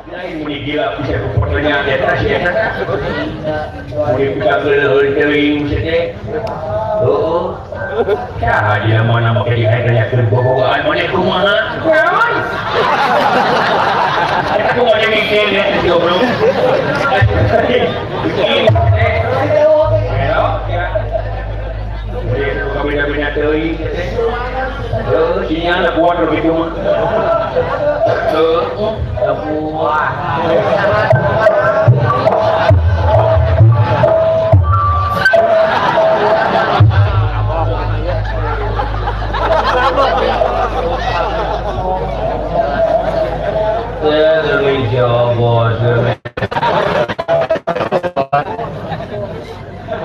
Ini gila bisa fotonya di atas ya. Mulai buka teuing teh. Heeh. Cah dia mana make di air nanyakeun bobogohan mana kumaha? Eta kumaha dia mikir ya si goblok. Beda-beda teuing teh. Heuh, sinyal kuat begitu mah. Heuh, kuat.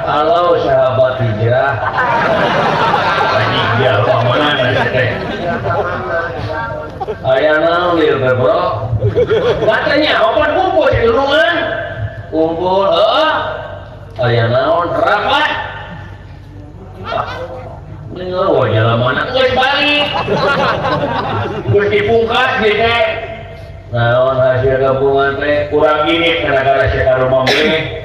Halo sahabat hijrah. Aya naon ieu teh, Bro? Katanya opan kumpul di lurungan. Kumpul, heuh. Aya naon rapat. Ngeul jalan mana geus balik. Geus dipungkas ieu teh. Naon hasil gabungan teh kurang gini gara-gara sia rumah beli.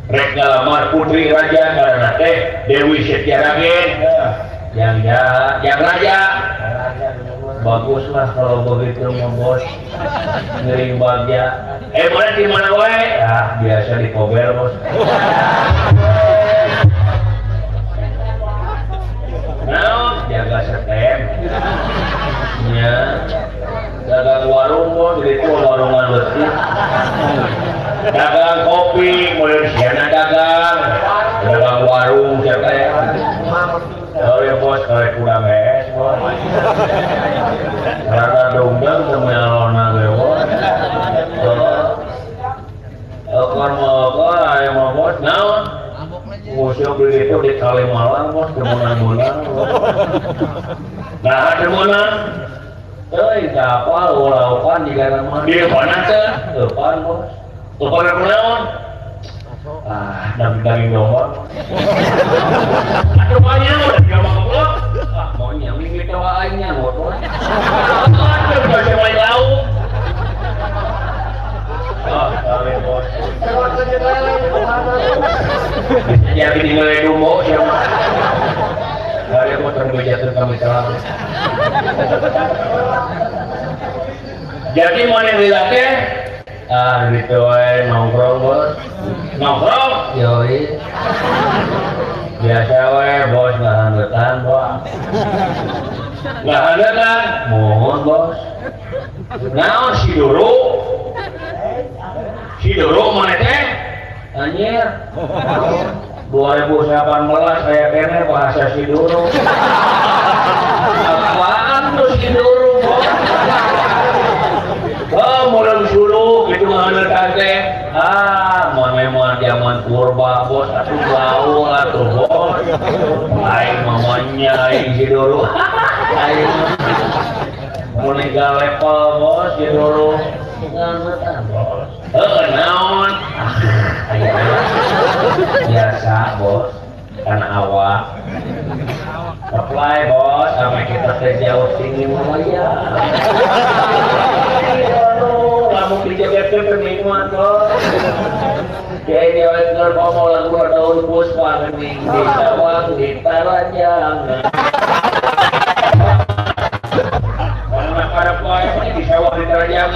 Rek ngalamar putri raja karena teh Dewi Setiaragen. Yang jahat, yang raja. Baguslah kalau begitu mah bos. Ngering bagja. Boleh di mana wae? Ah, biasa di Kobel, bos. Naon jaga setem. Nya. Dagang warung bos, itu warungan leutik. Dagang kopi, mulai siana dagang. Dagang warung siapa ya? Oh ya bos, kalau kurang es bos. Rada dongdang sama alona ge bos. Ekor mau ayo mau bos, naon? Musuh beli itu di Kalimalang bos, demunan-bulan. Nah, demunan. Euy, apa laukan di mana? Di mana teh? Eupan bos. Eupan naon? Ah, daging domba. Atuh banyak udah digawa goblok. Ah, mau nyaming gitu wae nya bos. Aduh, bisa main lauk. Ah, kali bos. Jadi tinggal dumbo siapa? Kali mau terbuja kami salah. Jadi mana yang dilatih? Ah, gitu wae nongkrong bos. Nongkrong? Yoi. Biasa wae bos ngahaneutan bos. Ngahaneutan? Mohon bos. Naon si Duru? Si Duru mana teh? Anjir. 2018 saya kene bahasa si Duru. Apaan tuh si Duru bos? Oh, mulai dulu gitu ngahaneutan teh. Ah, memang zaman purba bos, atuh gaul atuh bos. Aing mamanya aing si Duru. Aing mulai level bos si Duru. Ngahaneutan bos. Heuh, naon? Aing biasa bos, kan awak. Apply bos, sampai kita teh jauh tinggi mah ya. Kamu dijaga penikmat bos. Jadi orang ngomong lagu daun puspa kening di sawah di Tarajang. Karena pada poe di sawah di Tarajang.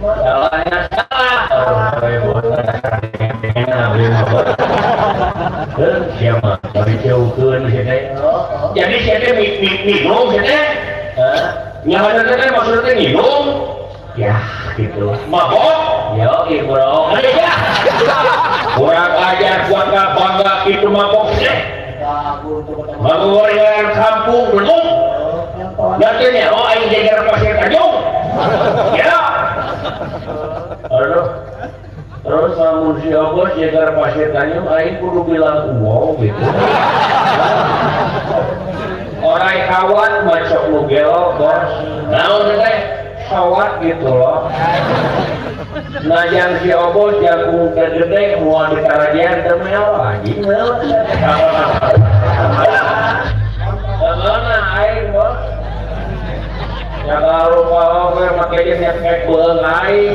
Salahnya salah. Siapa? Jadi siapa minum siapa? Yang ada maksudnya minum? Ya gitu. Mabok? Yo, bro. Kurang ajar buat bangga itu mabok sih. Mabok kampung belum. Nantinya, oh aing jajar pasir Tanjung. Ya. Aduh. Terus lamun si Obos jajar pasir Tanjung aing kudu bilang wow gitu. Orai kawan macok nu gelo bos. Naon teh? Sawat gitu loh. Nah yang si Obos jagung gede mau di Karajan teu mewah anjing mewah. Mana aing bos? Ya kalau oge make sia nyekek beuheung aing.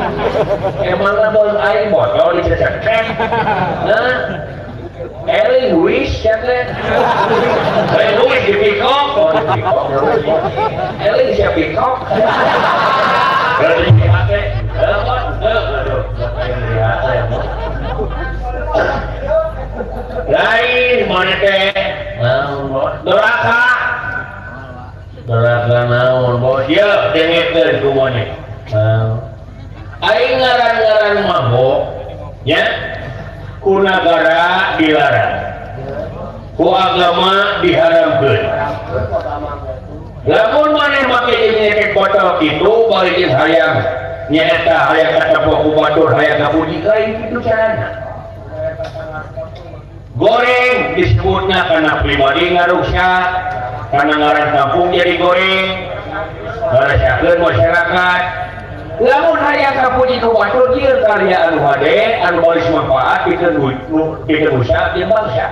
Emangna beuheung aing botol dicecekek. Hah? Eling wis sia teh. Lain wis dipikok, oh dipikok. Eling sia pikok. Berarti di hate. Heuh, aduh, aing di hate ya. Lain mana teh? Naon bos? Doraka. Doraka naon bos? Ieu dengekeun ku monyet. Aing ngaran-ngaran mabok nya ku nagara dilarang. Ku agama diharamkeun. Lamun maneh make jeung nyekek botol kitu bari jeung hayang nyaeta hayang katepok ku batur hayang kapuji lain kitu carana. Goreng disebutnya karena pribadi ngarusak, karena ngaran kampung jadi goreng, ngarasakeun masyarakat. Lamun hayang kapuji ku batur ieu karya anu hade, anu baris manfaat pikeun rusak di bangsa.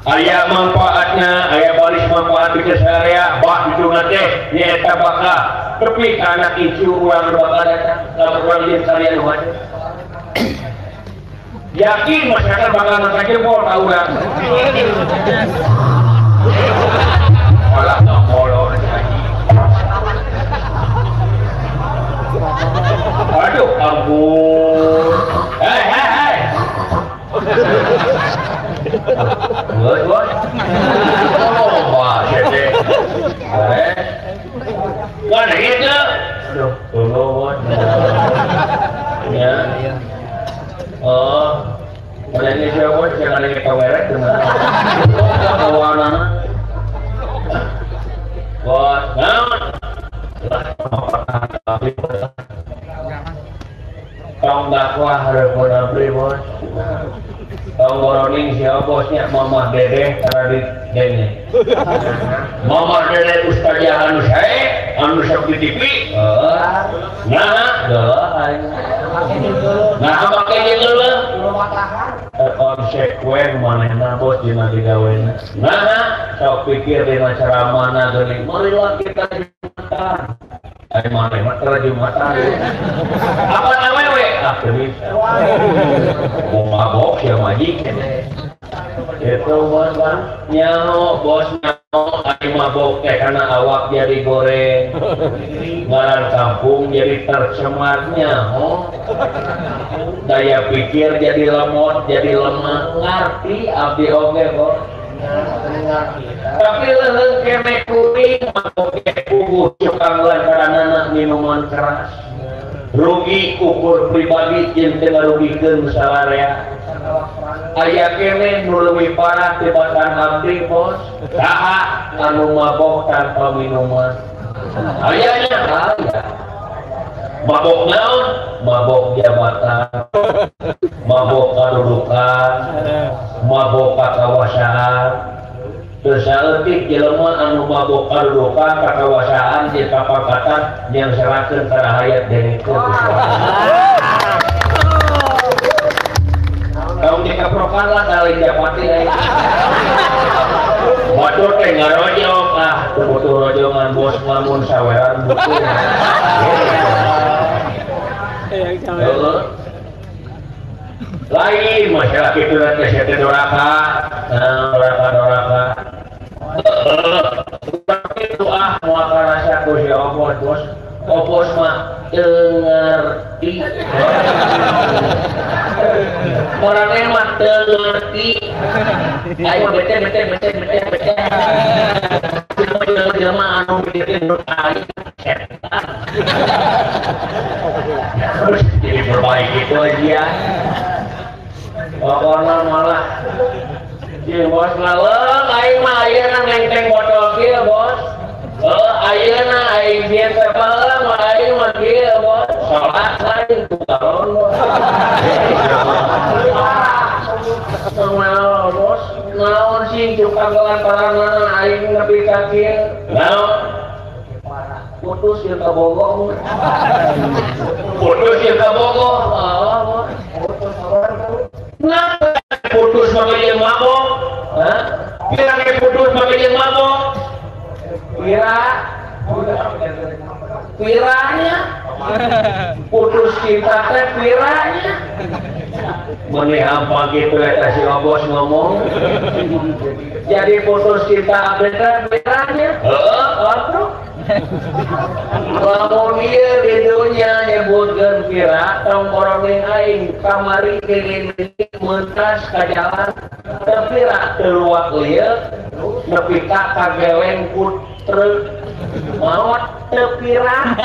Aya manfaatna, aya baris manfaat pikeun sararea, bah dituna teh nyaeta bakal tepi ka anak incu urang bakal datang, lamun urang ieu karya anu hade. Yakin masyarakat bakal ngangkat jempol ka urang. Malah ngomolor. Aduh, ampun. Hei, hei, hei. Bos, bos. Oh, wah, sete. Eh. Mana itu? Aduh, tunggu, bos. Ya. Oh, ada ini siapa bos? Jangan lagi kaweret gimana? Kawanana. Bos, naon? Tong dakwah hareupeun abdi bos. Tong boroning siapa bosnya? Mamah Dedeh tara denge. Mamah Dedeh ustazah anu sae, anu sok di TV. Heeh. Nah, heuh aing. Nah, make jeung leuleung. Konsekuen manehna bos dina digawena. Nah, sok pikir dina ceramahna geuning. Marilah kita jumatan. Ari maneh mah tara jumatan. Apa awewe? Ah, teu bisa. Mau mabok sia majikan. Itu bos bang, nyaho bos nyaho ari mabok teh kana awak jadi goreng. Ngaran kampung jadi tercemar nyaho. Daya pikir jadi lemot, jadi lemah. Ngarti abdi oge bos. Tapi leuleung kene kuring mabok teh puguh cukang lantaranana minuman keras. Rugi ukur pribadi jeung teu ngarugikeun salarea. Aya kene nu leuwih parah tibatan abdi bos. Saha anu mabok tanpa minuman? Aya nya aya. Mabok naon? Mabok jabatan, mabok kadudukan, mabok kakawasaan. Teu saeutik jelema anu mabok kadudukan, kakawasaan, jeung kapangkatan yang serakeun kana hayat dengekeun. Tong dikaprokan lah kali japati aing. Batur teh ngarojong ah, teu butuh rojongan bos lamun saweran butuh. Lain masalah kitu teh sia teh doraka, doraka doraka. Itu ah moal karasa ku si Opos bos. Opos mah teu ngarti. Orangnya mah teu ngerti. Ayo bete bete bete bete bete. Jelema anu bete nu aing setan. Terus jadi berbaik itu aja. Pokoknya malah si bos ngaleng aing mah ayeuna ngenteng botol kieu bos. Heuh ayeuna aing sieun teh baheula mah aing mah kieu bos. Salat lain ku galon bos. Naon bos? Naon sih tukang lantaranana aing nepi ka kieu? Naon? Putus ieu ka Bogor. Putus ieu ka Bogor. Oh, bos. Nah, putus make jeung mabok. Hah? Kira putus make jeung mabok. Kira Piranya putus cinta teh piranya meni hampa gitu eta si Obos ngomong jadi putus cinta teh piranya heeh atuh lamun ieu di dunya nyebutkeun pira tong boroning aing kamari diri mentas ka jalan teu pira teu luak lieu nepi ka kageleng ku truk maot teu pira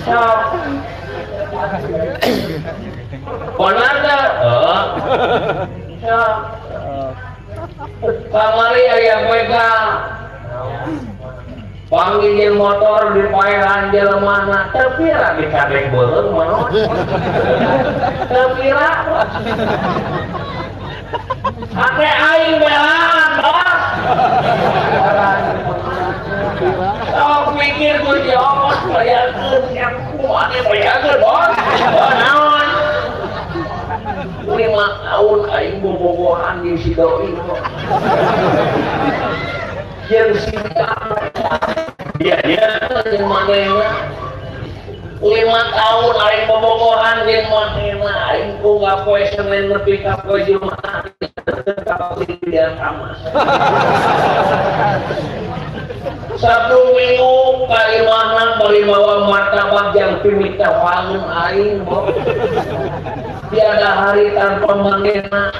sok benar teu heeh sok kamari aya begal panggil motor di paehan jelema teu pira dikadeng beureum maot teu pira ate aing belaan bos sok mikir ku si Obos bayarkeun yang kumaha bayarkeun bos naon 5 tahun aing bobogohan jeung si doi jeung si dia jeung manehna 5 tahun aing bobogohan jeung manehna aing ku poe Senin nepi ka poe Jumat dia sama Sabtu Minggu kalimahna bari mawa martabak jeung pimita wangun aing bos tiada hari tanpa manehna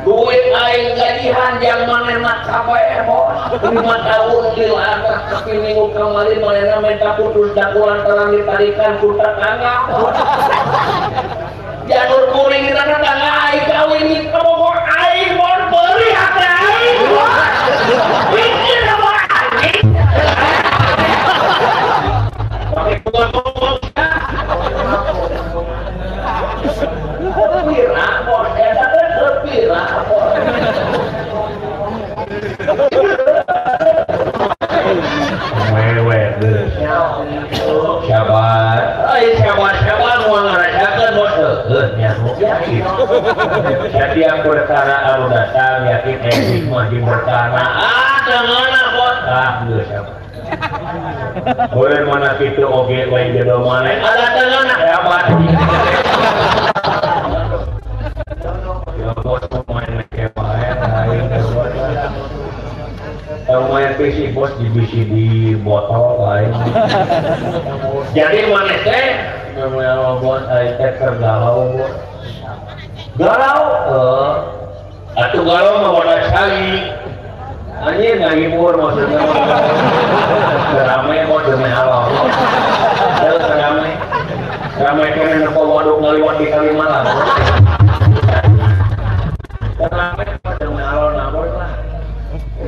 duit aing gajihan jeung manehna kabeh bos 5 tahun lila tapi minggu kamari manehna minta putus dakulan lantaran ditarikan ku tetangga jalur kuring kita tetangga aing kawin ka aing bos beuri hate aing bos pikir apa anjing pakai ngomong pira bos eta teh pira bos wewe geus sabar ai sabar moal ngarasakeun bos heuh nya yakin setiap perkara anu datang yakin hikmah di perkara ah teu ngeunah bos ah geus sabar boleh mana kitu oge lain jodoh maneh ada teu ngeunah hebat ya bos main wae aing bos main PC bos di bisi di botol lain jadi maneh teh bos aing teh keur galau bos galau atuh galau mah wadah cai anjing ngahibur maksudnya rame bos demi Allah teu rame rame keneh nu waduk ngaliwat di Kalimalang rame bos demi Allah bos lah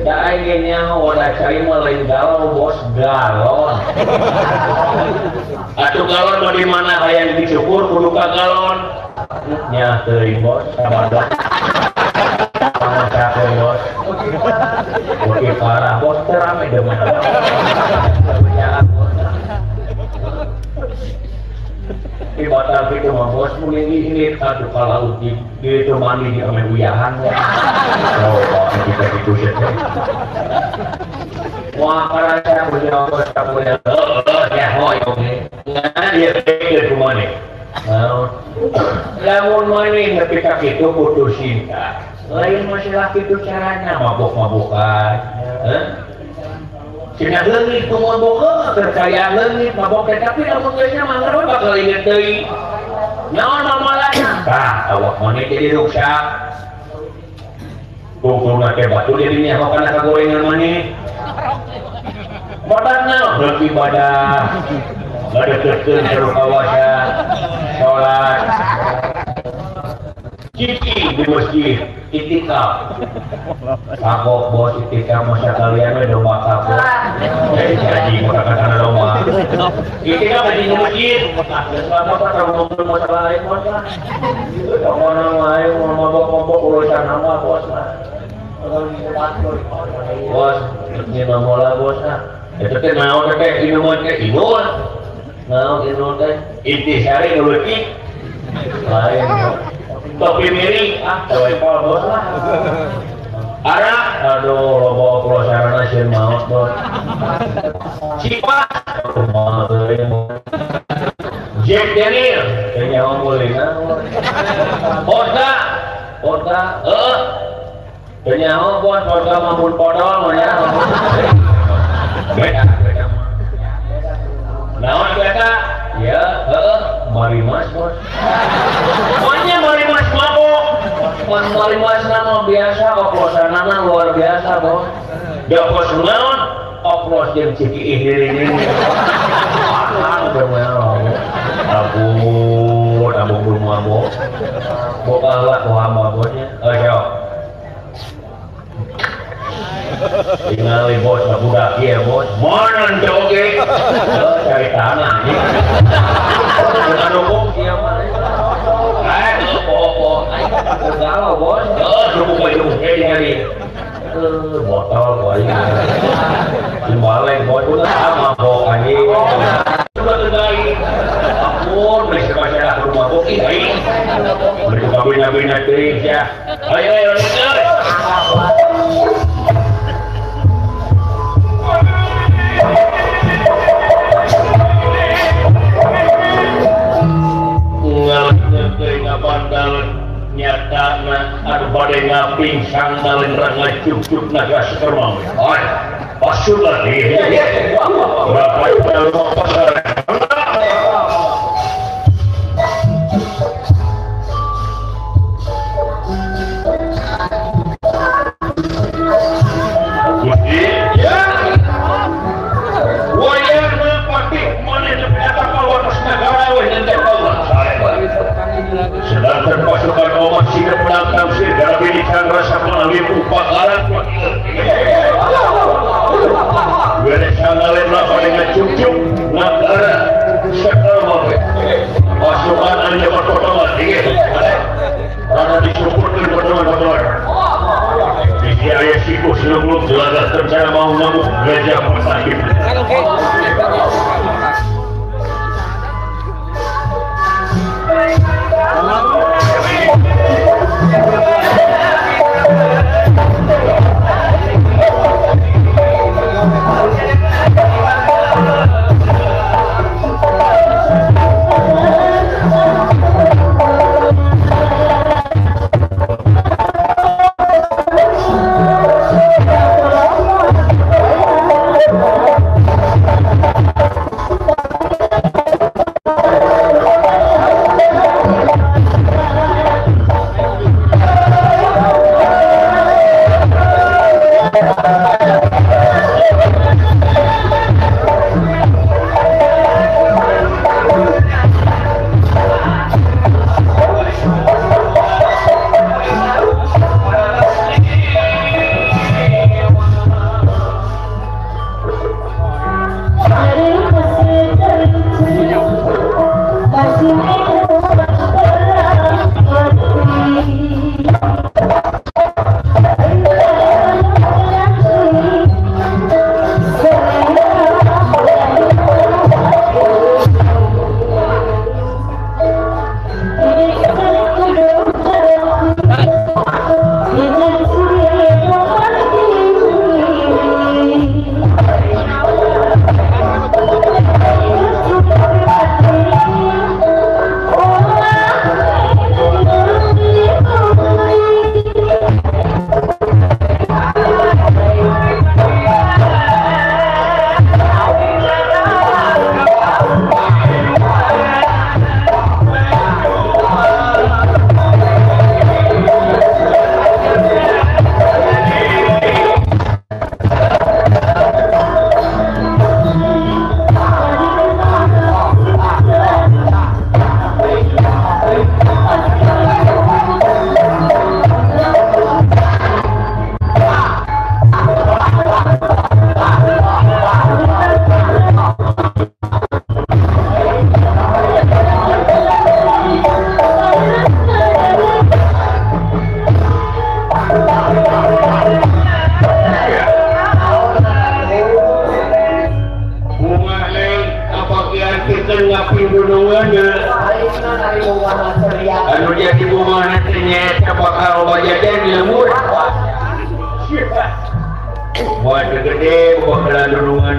da aing ge nyaho wadah cai mah lain galau bos galon atuh galon mah di mana hayang dicukur kudu ka galon nya teuing bos sabadah pangmasakeun bos oke parah bos teu rame demi Allah di batal kitu mah bos mun ini atuh ka laut di ditu mandi di ame uyahan oh kita kitu sih wah karasa punya bos kapunya heuh nyaho oge nah ieu teh kumaha lamun maneh nepi ka kitu putus cinta lain masalah kitu caranya mabok-mabokan heuh cenah leungit ku mabok heuh kaya leungit mabok teh tapi lamun geus nya mah bakal inget deui naon mamalana tah awak maneh jadi ruksak tungtungna teh batu jadi nyaho kana kagorengan maneh badan naon heuh ibadah ngadeukeutkeun seru kawasa salat cicing di masjid itikaf kapok bos itikaf masa kalian we domba kapok jadi haji maka kana domba itikaf di masjid maka kamu masalah lain bos lah pokona wae mau mabok-mabok urusan nama bos lah bos nyeuna mola bos lah eta teh naon teh inuman teh inul naon inul teh intisari nu leutik lain topi miring ah tewepol bos lah Arak aduh loba oplosanana sieun maot bos. Cipat kumaha teuing. Jack Daniel teu nyaho meulina. Vodka vodka heuh. Teu nyaho bos vodka mah mun podol mah nyaho. Beda beda mah. Naon eta? Ya, heeh, marimas bos. Pokoknya marimas mabok. Marimas mah biasa, oplosanana luar biasa bos. Da oplos naon? Oplos jeung ciki ini. Ampun, ampun mabok. Boga lah kumaha maboknya. Ayo. Tingali bos, budak ieu bos. Mana oge? Cari tanah anjing. Bukan dukung ieu mah. Eh, opo-opo. Aing galau bos. Heuh, dukung bae dukung ge ningali. Botol ku aing. Timbaleng bos ulah mabok anjing. Coba terbaik. Ampun, beli sepacara rumah mabok ih aing. Beli kabina-bina teuing sia. Ayo ayo ayo. Nyata anu bade ngaping sang nalendra ngacucuk naga Sekermawi. Ay, pasukan ieu. Bapak pasar. Gusti, ya. Wayang patih maneh nepi ka kawatas nagara we henteu kaula. Sedangkan pasukan Oman siap menangkap Sir Gabini Chandra Sapana Upakaran cucuk negara sekarang pasukan anu berpotongan dingin karena disukurkan potongan-potongan di area siku sebelum jelaga tercaya mau ngamuk gajah masakit. Buat gede bukan dulungan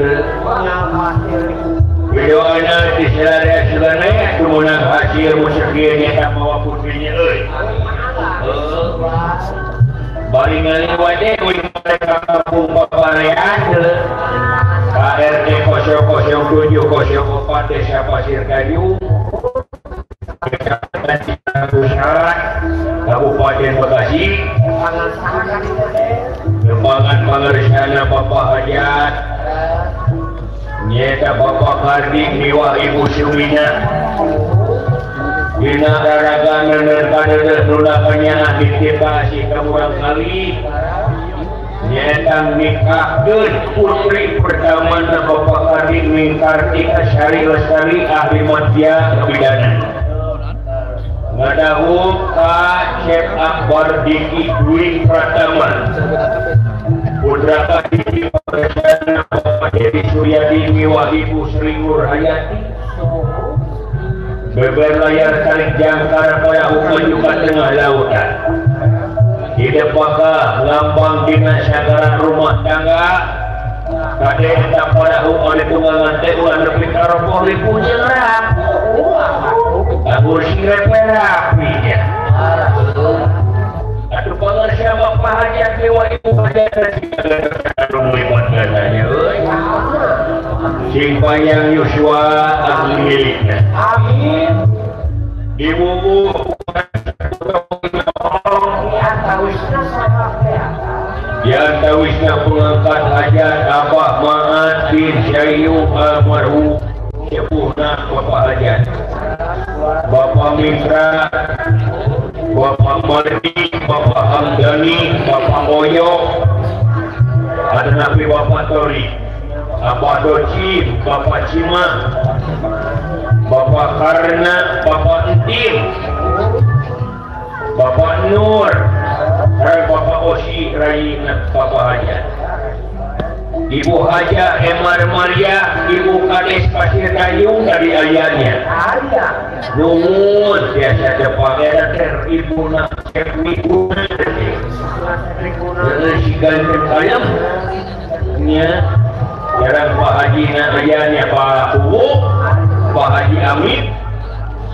video anak di selada selada kemenang hasil musyakirnya tak mawa putrinya euy. Bari ngaliwat teh mereka kampung Paparean KRT 007 04 Desa Pasir Kayu Kecamatan Cikarang Kabupaten Bekasi. Lembangan pangersana Bapak Hajat nyata Bapak Kardi miwah Ibu Sumina dina raraga nener kadeudeuh nulakannya ditipasi ka urang kali nyata nikahkeun putri pertama Bapak Kardi Mingkarti Asyari Lestari ahli madya kebidanan ngadahu ka Cep Akbar Diki Dwi Pratama putra Kardi pangersana Bapak Dedi Suryadi miwah Ibu Sri Nurhayati beber layar tarik jangkar pada hukum juga tengah lautan tidak pakah lambang dina sagaran rumah tangga kadeh tak pada hukum oleh tunggangan teh ulah nepi karopoh ribu jerak anggur sirep rapi ya atuh pangarsa Bapak Hajat dewa Ibu Hajat sing panjang yuswa ahli milikna amin diwuwu diantawisna pengangkat hajat Abah Ma'at bin Syayu almarhum sepuhna Bapak Hajat Bapak Mitra Bapak Mardi Bapak Hamdani Bapak Oyo ada nabi Bapak Tori Bapak Doci, Bapak Cima, Bapak Karna, Bapak Entim, Bapak Nur, Bapak Osi, Raina, Bapak Hajat, Ibu Haja Emar Maria, Ibu Kades Pasir Kayung dari ayahnya. Nuhun biasa terpakai ter Ibu nak Ibu si ganteng ayam nya. Jarang Pak Haji ayahnya Pak Kuwu, Pak Haji Amin,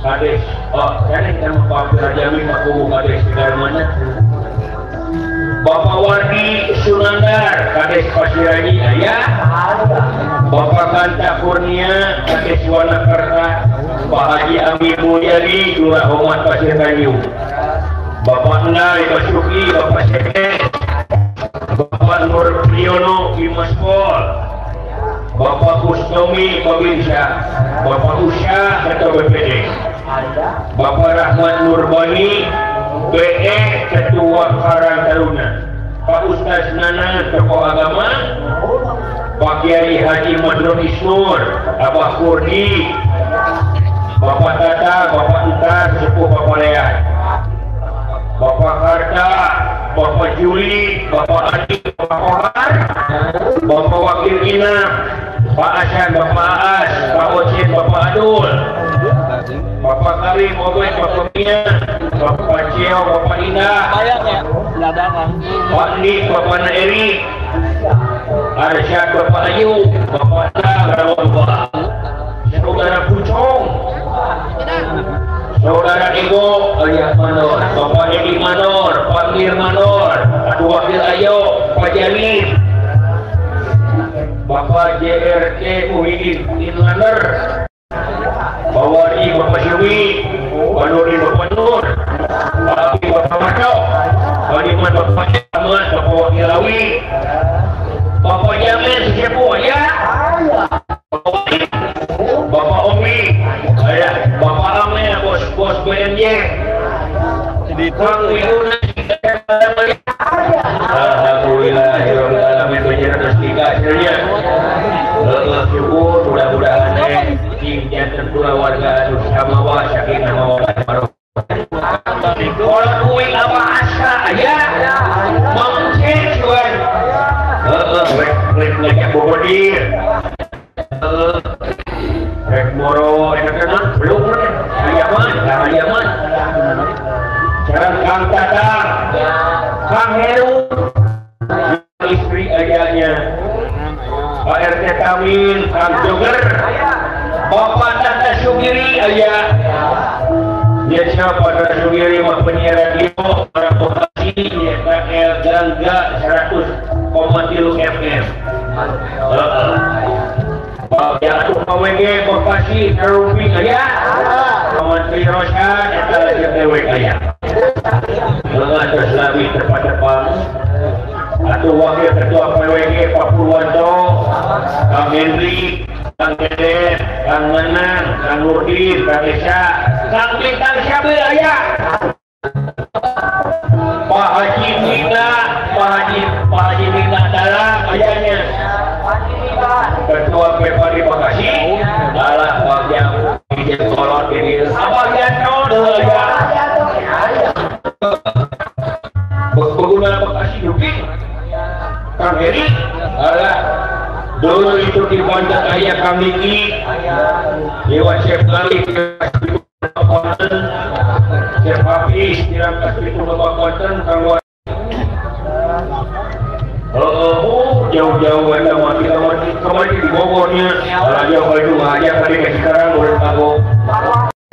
Kades. Oh, saya sama Pak Haji Amin, Pak Kuwu, Kades dari mana? Bapak Wardi Sunandar, Kades Pasirani ayah. Bapak Kanta Kurnia, Kades Wanakerta, Pak Haji Amin Mulyadi, Lurah Homat Pasir Kayu. Bapak Nai Basuki, Bapak Seke, Bapak Nur Priyono, Bimas Pol. Bapak Kustomi Babinsa, Bapak Usya Ketua BPD, Bapak Rahmat Nurbani BE Ketua Karang Taruna, Pak Ustaz Nana tokoh agama, Pak Kiai Haji Madrun Isnur, Abah Kurdi, Bapak Tata, Bapak Entar, sepuh Bapak Lean, Bapak Karta, Bapak Juli, Bapak Adi, Bapak Kohar, Bapak Wakil Inam, Pak Asan, Bapak Aas, Pak Ocin, Bapak Adul, Bapak Karim, Obed, Bapak Mia, Bapak Cio, Bapak Indah, Pak Nik, Bapak Naeri, Arsyad, Bapak Ayu, Bapak Ta, Saudara Pucong, Saudara Ego, Ayah Manor, Bapak Edi Manor, Pak Mir Manor, Adu Wakil Ayo, Pak Jalil, Bapak JRT Muhyiddin Inlander, Pak Wari, Bapak Sywi, Pak Nuri, Bapak Nur, Pak Abi, Bapak Mato, Pak Diman, Bapak Jaman, Bapak Wakil Lawi, Bapak Jamin, Sesepuh, ya, Bapak Omi, ayah, Bapak Ame, bos-bos BMJ, Kang Wiyuna, Alhamdulillahirabbil alamin 703 hasilnya. Syukur mudah-mudahan sing janten kulawarga anu samawa sakinah mawaddah warahmah. Kalau kuwi apa asa aya mangcet cuan. Heeh, rek ngajak bobodir. Rek moro eta kan belum ayaman, ayaman. Sekarang Kang Tatang, Kang Heru, Fikri ayahnya Pak RT Kamil Kang Joger Bapak Tata Sugiri ayah dia siapa Tata Sugiri mah penyiar radio orang Bekasi YKL Gangga 100,3 FM. Pak Jatuh KWG Bekasi Karupi ayah Menteri Roshan eta dewek ayah dengan terus lagi terpatepang atau Wakil Ketua PWG Pak Purwanto, Kang Hendri, Kang Dede, Kang Menang, Kang Nurdin, Kang Esa, Kang Bintang Syabil ayah Pak Haji Mina, Pak Haji Mina dalam ayahnya Ketua PPD Bekasi dalam bagian izin kolot ini Abang Yanto ya pengguna Bekasi Duki Kang Heri alah dulu itu di Banjar Ayah Kang Niki lewat Chef Lali konten Chef Hafiz dirangkas itu bapak konten Kang Wahid. Oh, jauh-jauh ada mati kemarin di Bogornya kalau jauh itu aja tadi kayak sekarang udah tahu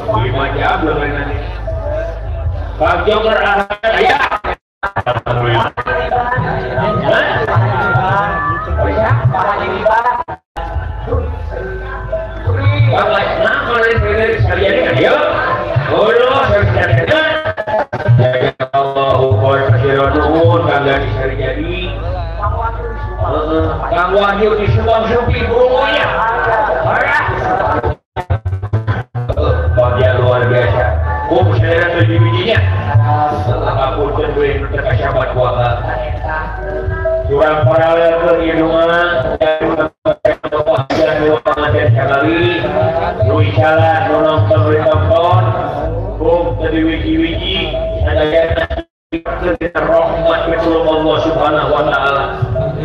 5 jam belum nanti Kang Joker ayah alhamdulillah. Kang Wahyu di Subang Supi Burungnya. Bagian luar biasa. Kum selera tujuh bijinya. Aku tentuin terkasabat kuasa. Kurang paralel ke hidungan dan sekali. Nui salah, nonton nonton. Kum tadi wiji-wiji. Sadayana rahmat Allah Subhanahu wa ta'ala.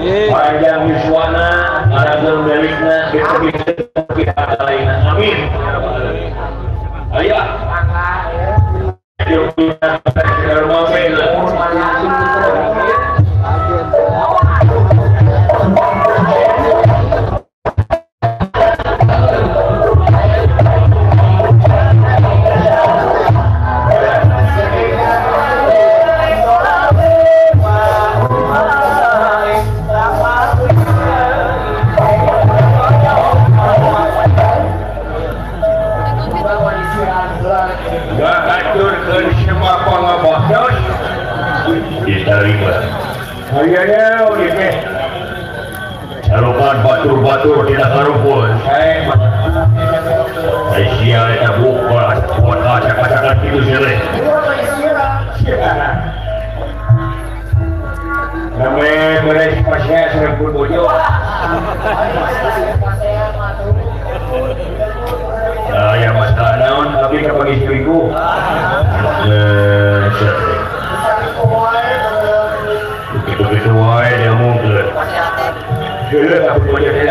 Panjang yuswana, aragel belikna, pihak lainnya. Amin. Ayo. Batur-batur tidak karumpul. Saya eta buka buat acak-acakan itu sele. Namanya beres pasnya serempul bojo. Nah, ya masalah naon tapi kapan istriku. Begitu wae dia mungkin. Geuleuh aku bojo teh.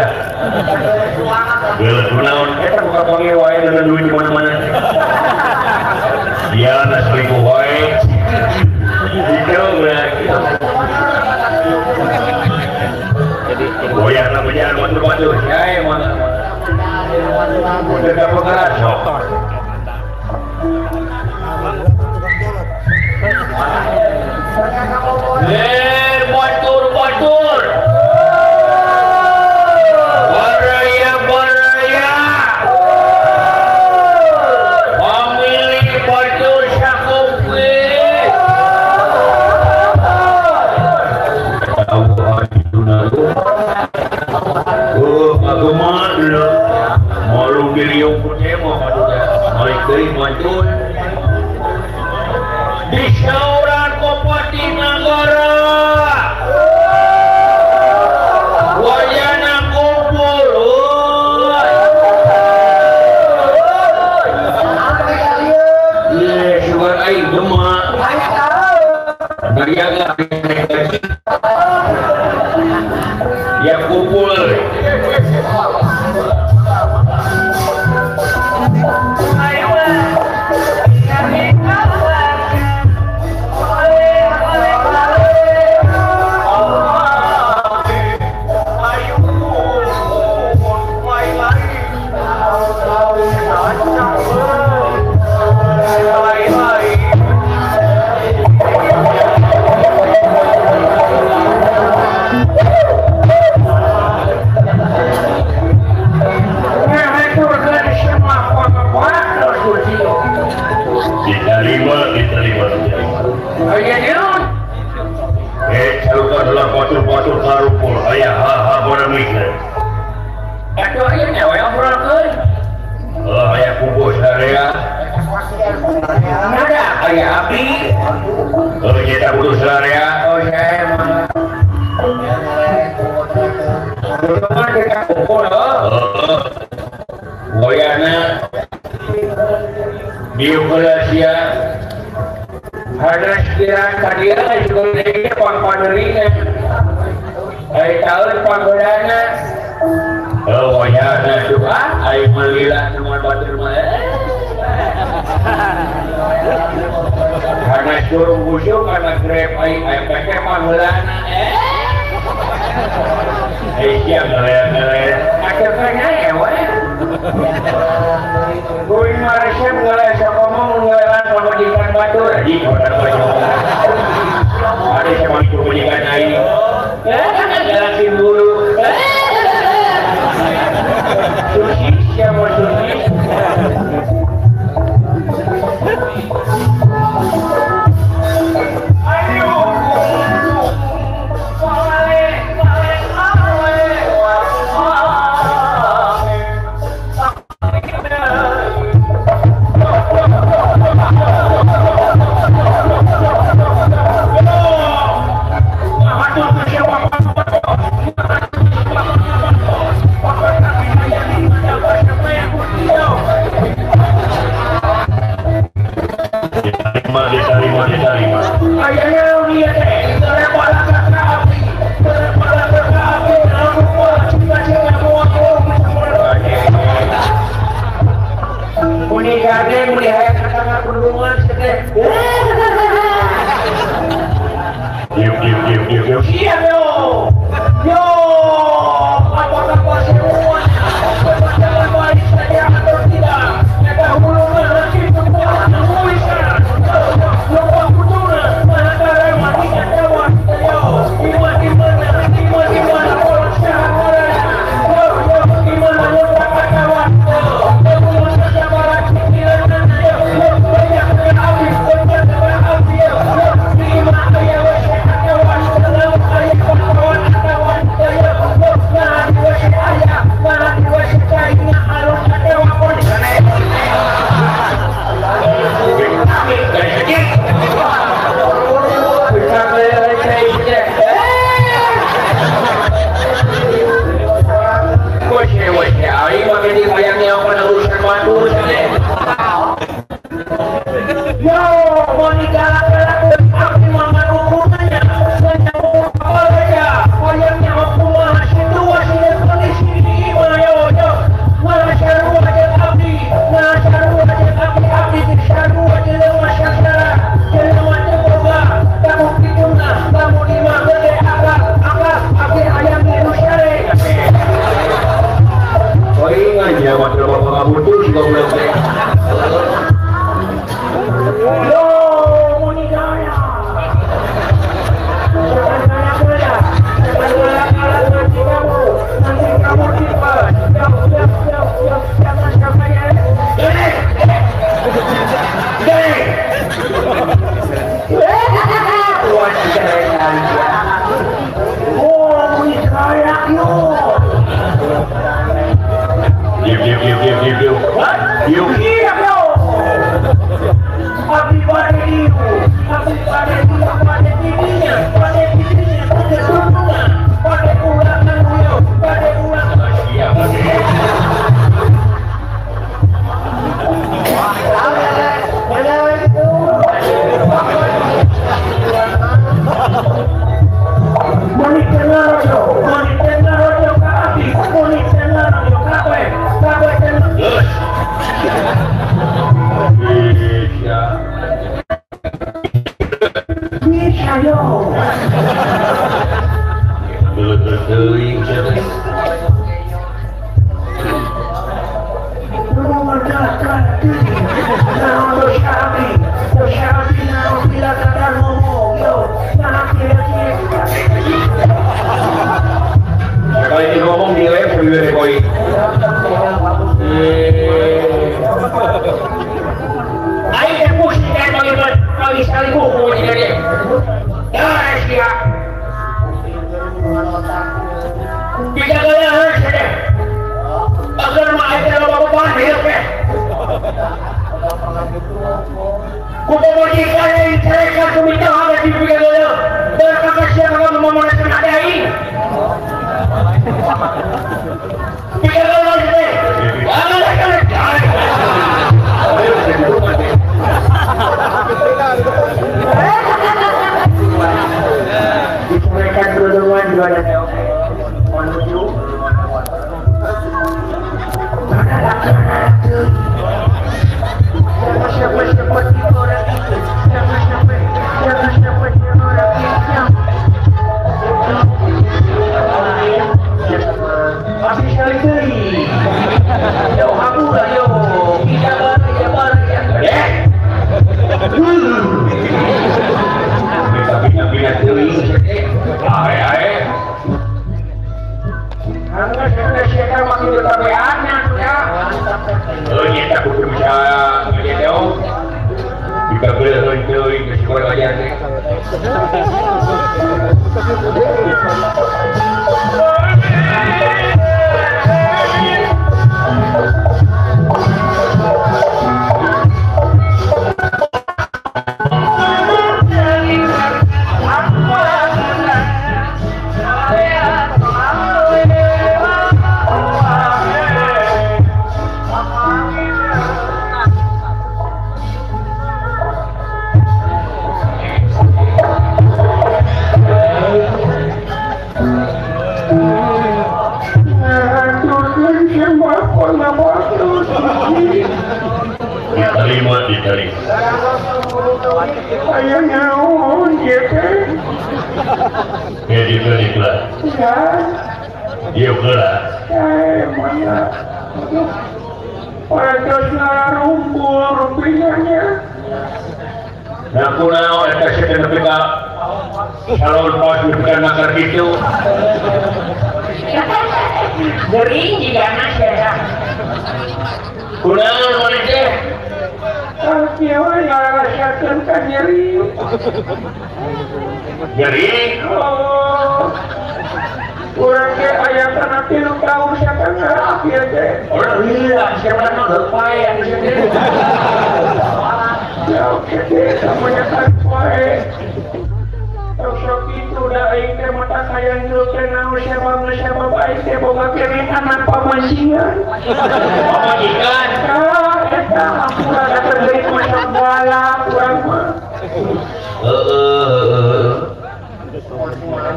Geuleuh kunaon eta buka panggil wae dengan duit di mana-mana. Dia na selingkuh wae. Itu jadi goyang na bejan batur-batur yae mana. Udah dapat sok. Batur-batur. Baraya-baraya. Pemilih batur sakupi. Malu diriung pun mau balik deui mantul. Di sauran Kopati Nagara. Wayana kumpul. Ye, sugar aing demak. Dariaga ya kumpul. Karumpul aya hal-hal polemik. Atuh aya nya we obrolkeun. Oh, aya kubur area. Ada aya api. Oh, nyata kubur area. Oh, saya mah. Kita kumpul, oh. Goyana di Malaysia ada sekiranya tadi juga ini pangpaderinya ay tahun panggodana oh goyana juga ay melila semua batur mah karena suruh busuk karena grab ay ay pakai panggodana siap ngeler-ngeler akhirnya ewe gue maresep ngeler ngomong ngelelan pemajikan batur aji orang ada sama pemajikan aing jelasin dulu susi siapa susi ayo Tidak boleh sedih. Agar mah eta loba beban hirup teh. Ku pamajikan yang diceraikan ku minta ada di pigageuleum. Berkata siapa kamu memoneskan hati aing? Pigageuleum teh. Diceraikan dua-duanya dua ada oke. Menuju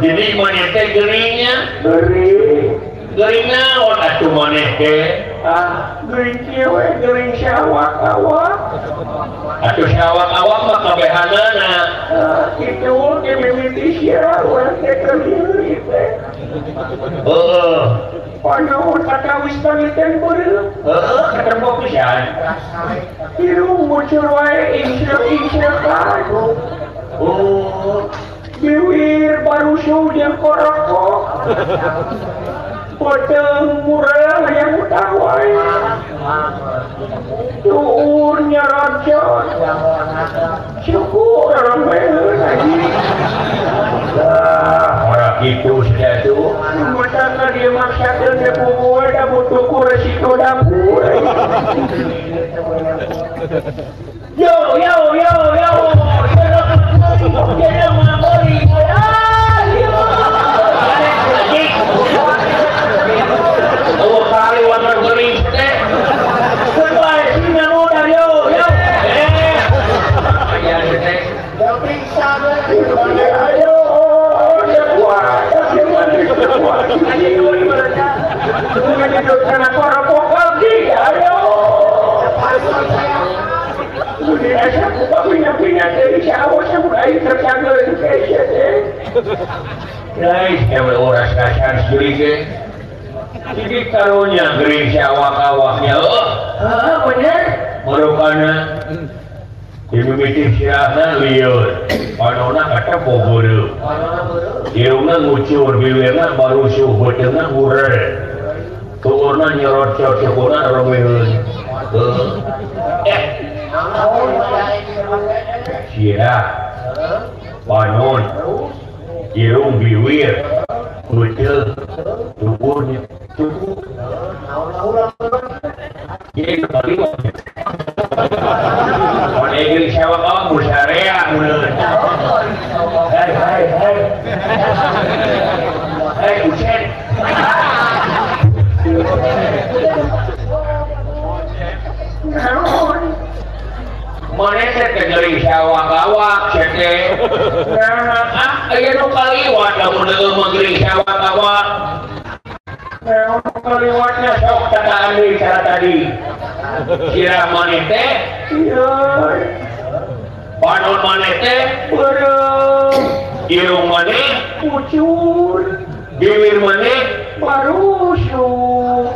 Jadi maneh teh geuringnya? Geuring. Geuring naon atuh maneh teh? Ah, geuring kieu we, geuring syawak-awak. Atuh syawak-awak mah kabehanana. Kitu ge mimiti sia urang teh keur teh. Heeh. Panon katawis paniten beureum. Heeh, katempo pisan. Irung muncul wae insya-insya ka. Oh. Biwir baru jeung korokok. Potong murah yang utang wae. Tuur nyarocot. Syukur orang bae lagi. Ah, ora kitu sia tuh. Mata dia maksakeun teh puguh da butuh ku resiko dapur. Yo yo yo yo. Karunya gering si awak-awaknya, oh, bener, merupana, dimimiti sirahna lieur, panona kata boboro, irungna ngucur, biwirna barusuh, beuteungna hureur, tuurna nyorot-corot, sukuna romeun, sirah, panon, irung biwir, Beuteung tubuhnya tubuh naon-naon ieu kaliwat. Mun egri sawak musarea mun. Hei hei hei. Hei buset. Naon? Mana teh geuring sawak-awak teh. Nah, ah aya nu kaliwat lamun deui mah geuring sawak-awak. Naon kaliwatnya sok tataan deui cara tadi. Sirah maneh teh ieu. Panon maneh teh beureum. Irung maneh kucur. Bibir maneh barusuk.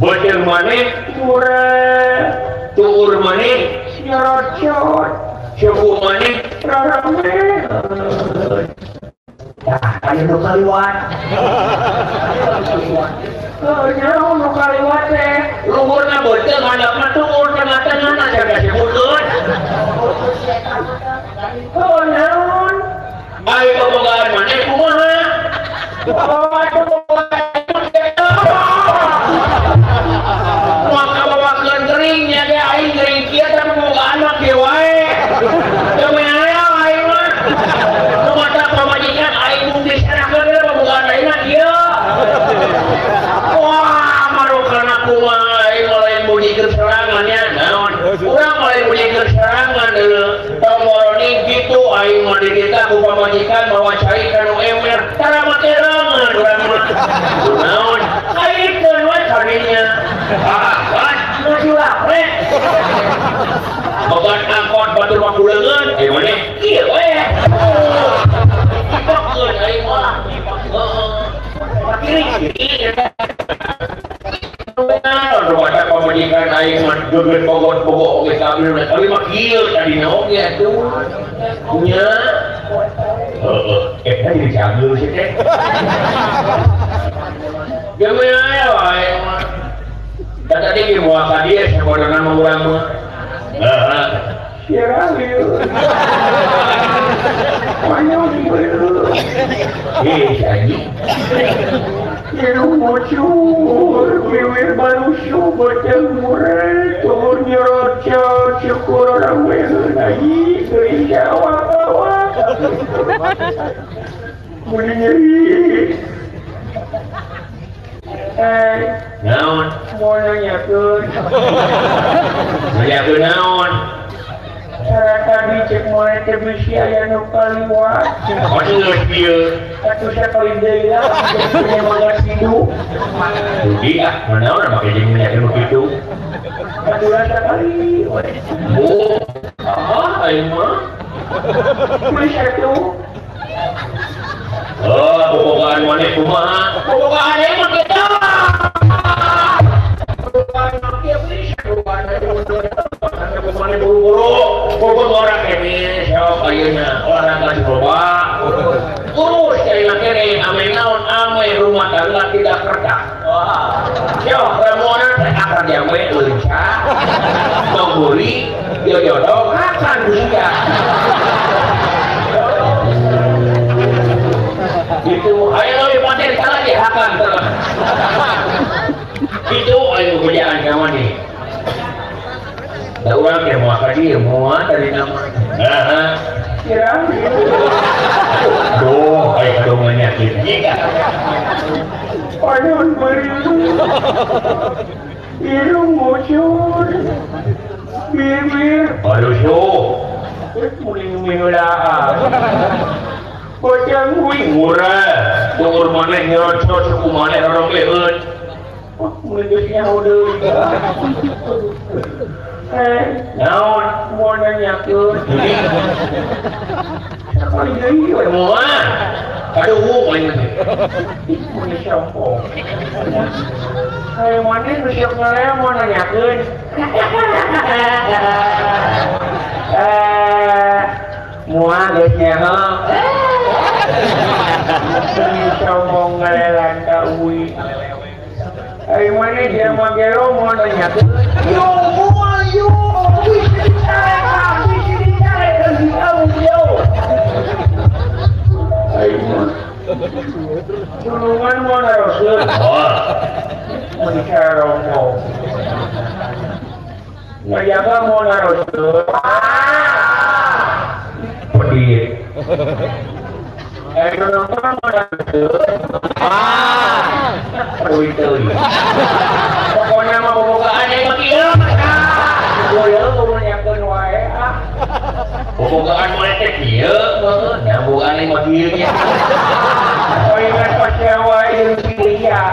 Beuteung maneh murah. Tuur maneh nyerocot. Suku maneh rarame. Tah aya nu kaliwat. Heuh naon nu kaliwat teh? Luhurna beuteung handapna tuur tengah-tengahna saga sebutkeun. Heuh naon? Ai bobogaan maneh kumaha? Maka bawakeun geringnya ge aing gering kieu tapi bobogaan mah kieu wae. Teu meunang aing mah. Nu mata pamajikan aing mung diserahkeun we bobogaan aing mah kieu. Wah, marukana kumaha aing mah lain mujikeun serangan nya naon. Urang mah lain mujikeun serangan deui. Tong moroni kitu aing mah dititah ku pamajikan mawa cai kana ember. Tara make reungeun urang mah. Naon? Aing keun we kadinya. Ah, maju we. Bogan angkot batur mah kuleungeun, ieu maneh kieu we. Dipakeun aing mah, dipakeun. Kiri-kiri. Rumah pamajikan aing mah gegeut pogot-pogot oge kamil tapi mah kieu tadina oge atuh. Nya. Heeh, eta jadi cageur sih teh. Geus wae mah. Da tadi ge moal ka dieu sakodona mah urang mah. Heeh. Sirah ieu. Panjang ieu. Eh, anjing. Irung bocor, bibir barusuk, beuteung murah, tuur nyerocot, syukur orang weun lagi, geuring sawak-awak. Mun nyeri. Eh, naon? Moal nanyakeun. Nanyakeun naon? Cara tadi cek moal teh bisi aya nu kaliwat. Oh, geus kieu. Atuh sakali deui lah, punya mangga sidu. Jadi ah, naon make jeung nanyakeun nu kitu. Atuh sakali we. Oh, ah aing mah. Geus atuh. Oh, bobogaan maneh kumaha? Bobogaan aing mah kitu. Bobogaan mah kieu bisa bobogaan aing mah buru-buru. Bobot orang ini sok ayeuna olahraga si loba. Urus cari kene ame naon ame rumah tangga tidak retak. Wah. Yo, ramuan teh akar jambe leunca. Toguri, jojodo kakan dunia. Itu ayo lebih paten salah ge hakan terus. Itu ayo kerjaan kawan nih. Da urang ge moal ka dieu moal tadi nama. Heeh. Kira. Duh, aya kadongannya kieu. Panon beriu. Irung bocor. Bibir barusuk. Muling mingulaa. Bocang kuing murah. Tuur maneh nyerocot suku maneh rorong leueut. Wah, mun geus nyaho deui. Eh, naon moal nanyakeun. Sakali deui we moal. Aduh, lain teh. Ih, mun sombong. Hayo maneh nu siap ngalea moal nanyakeun. Eh, moal geus nyaho. Sombong ngalelan ka uwi. Ayo mana dia mah gelo moal nanyakeun. Yo moal yo, wis dicarek, wis dicarek yo. Ayo mah. Tulungan mo na Rasul. Mun caromong. Ngajaga mo na Rasul. Pedih. Tulungan mo na Rasul. Teuy-teuy. Pokoknya mah bobogaan yang makin. Bobogaan mulai teh kieu, nya bobogaan yang makin nya. Oingan pacewa jeung kieu.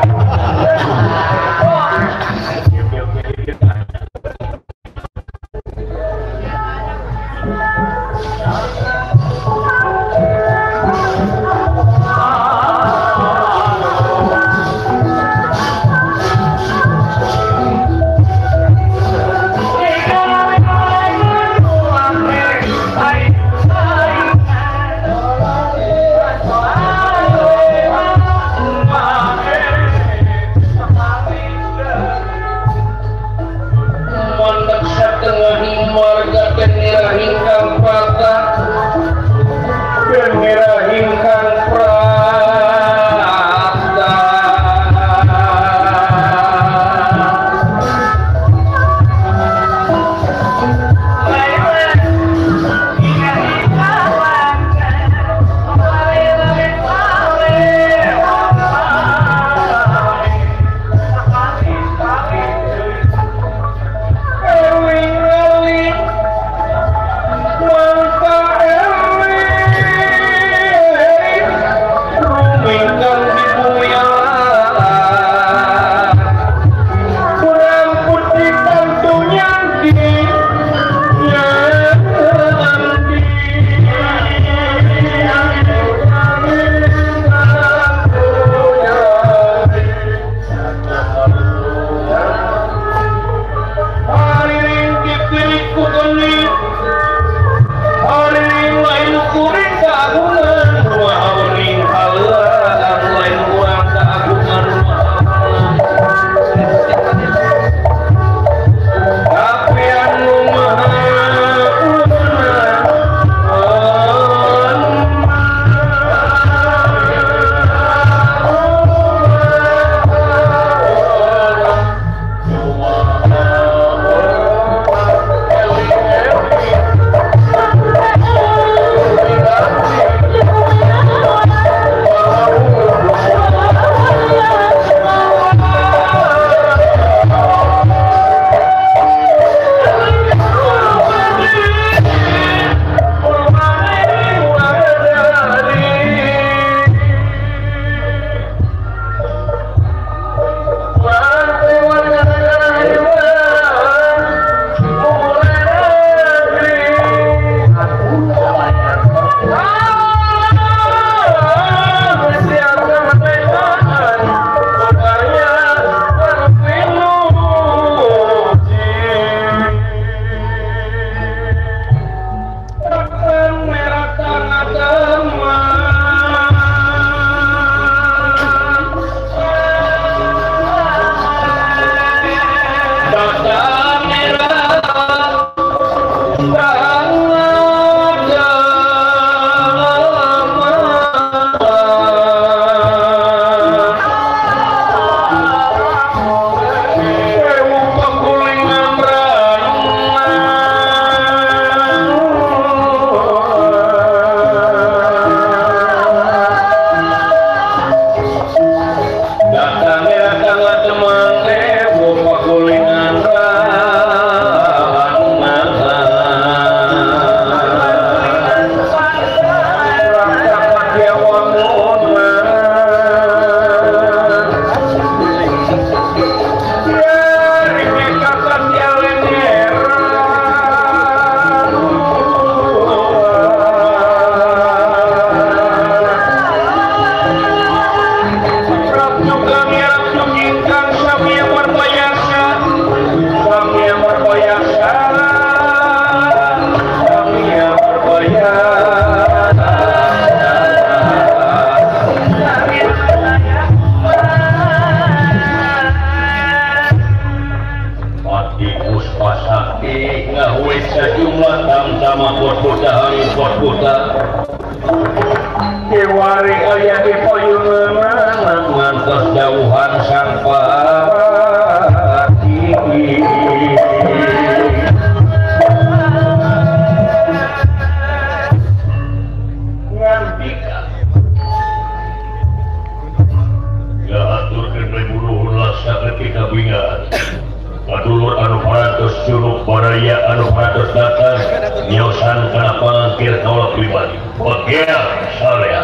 pikabingahan. Padulur anu parantos curug baraya anu parantos datang nyosan kana pangangkir kaula pribadi. Bagea salea.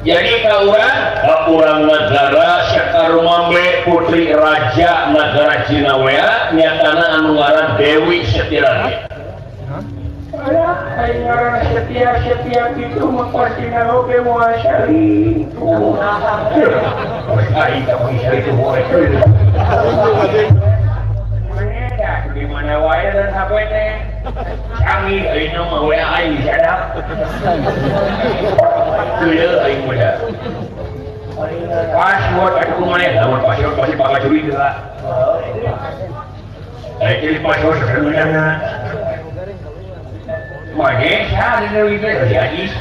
Jadi kauran negara Sekarumambe Putri Raja Negara Cinawea nyatana anu ngaran Dewi Setirani. Alah, aing ngaran setia-setia kitu mah pastina oge moal salingkuh. Aing teh bisa itu moal. Mana di mana wae dan HP teh. Canggih aing mah we aing sadap. Geuyeul aing muda. Password atuh maneh, lamun password pasti bakal curiga. Aing jadi password sebenarnya. Maneh saha deui teh si Ajis.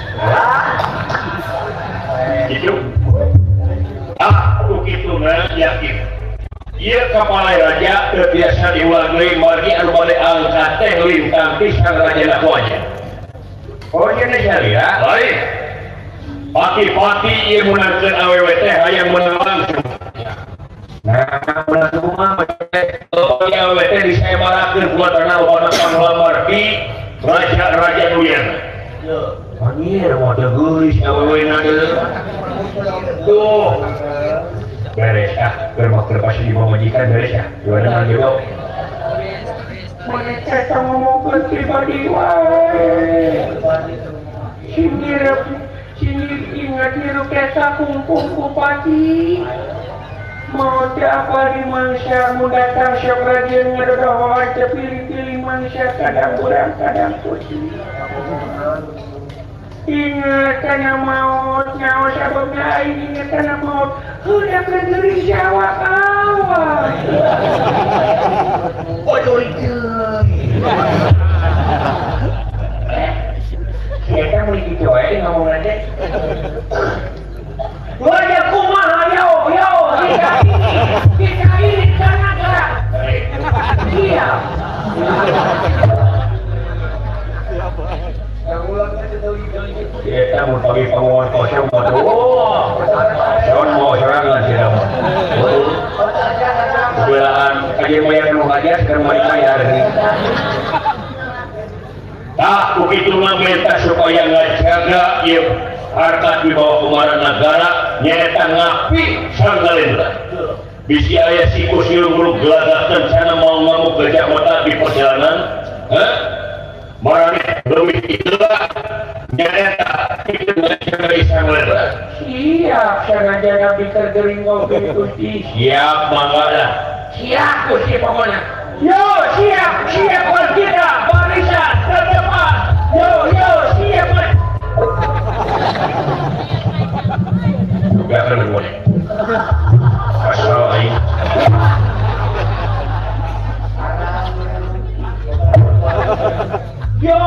Gitu. Ah, ku kitu mah yakin. Ieu kapala raja teu biasa diulang deui margi anu bade angkat teh lintang pisan raja aja. Oh ieu teh ya. Baik. Pati-pati ieu meunangkeun awewe teh hayang meunang langsung. Nah, meunang mah awewe teh disebarakeun buat anak panglamar di raja-raja nu ieu. Anjir, mah teu geulis awewe na deui. Tuh. Beres ah, keur pasti di pamajikan beres ah. Gimana mah jodoh? Mana cerita ngomongkeun pribadi wae. Sini ingat niru kesa kungkung bupati. Mau teh apa di mangsa mu datang siap rajin ngadodoh teh pilih-pilih mangsa kadang kurang kadang putih. Ingat kana maut nyawa sababna aing ingat kana maut heudah keur Jawa awa. Bodoh teuing. Kita mulai gitu wae ngomong aja. Wajah kumaha yo yo kita ini karena gerak. Iya. Kita mau pagi penguat kosong mau tuh. Jangan mau serangan sih kamu. Belaan aja mau yang mau aja sekarang mau dibayar. Tak begitu meminta supaya ngajaga ieu harta di bawah kemarin negara nyata ngapi Sanggalendra. Bisi aya sikus ilmu gelagakan sana mau ngamuk gajah mata di perjalanan, eh? Marane leuwih itulah nyata itu ngajaga Sanggalendra. Siap sangaja pikir gering ngopi Gusti. Siap mangga lah. Siap Gusti pokoknya. Yo siap siap kita barisan ke depan. Yo yo siap. Juga kan boleh. Asal aing. Yo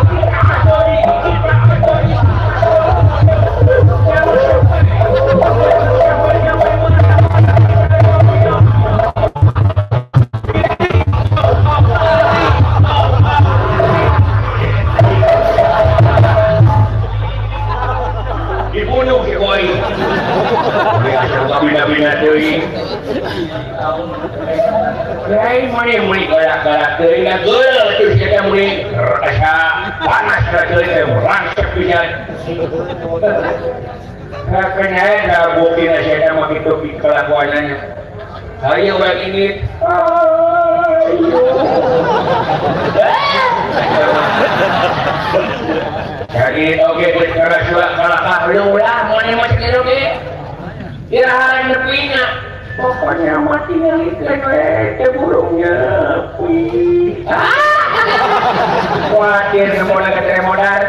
kita sorry kita sorry. Dibunuh si koi. Bina-bina teuing. Lain mana muli galak-galak teuing da geuleuh atuh sia teh muli asa panas da teuing teh rangsep pisan. Kena da buktina sia teh mah kitu kelakuanana. Hayu urang ini. Ayo. Jadi oke geus karasua kalakah leulah mun mah kitu ge. Irahan nepina. Pokoknya mati ngalikeun we teh burungnya. Wih. Kuatir semua ka modal.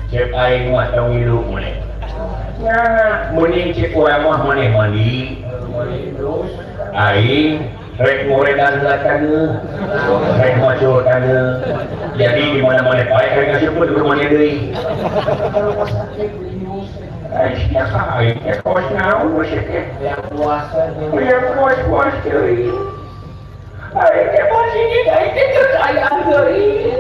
Cek aing mah tong ngilu maneh. Nah, mending cek urang mah maneh mandi. Aing rek ngoredan heula taneuh. Rek macul taneuh. Jadi di mana-mana pae rek ngasupkeun ke maneh deui. Siapa aing teh kos naon geus teh? Yang puasa Yang puas-puas deui. Aing teh posisi aing teh terus aya deui.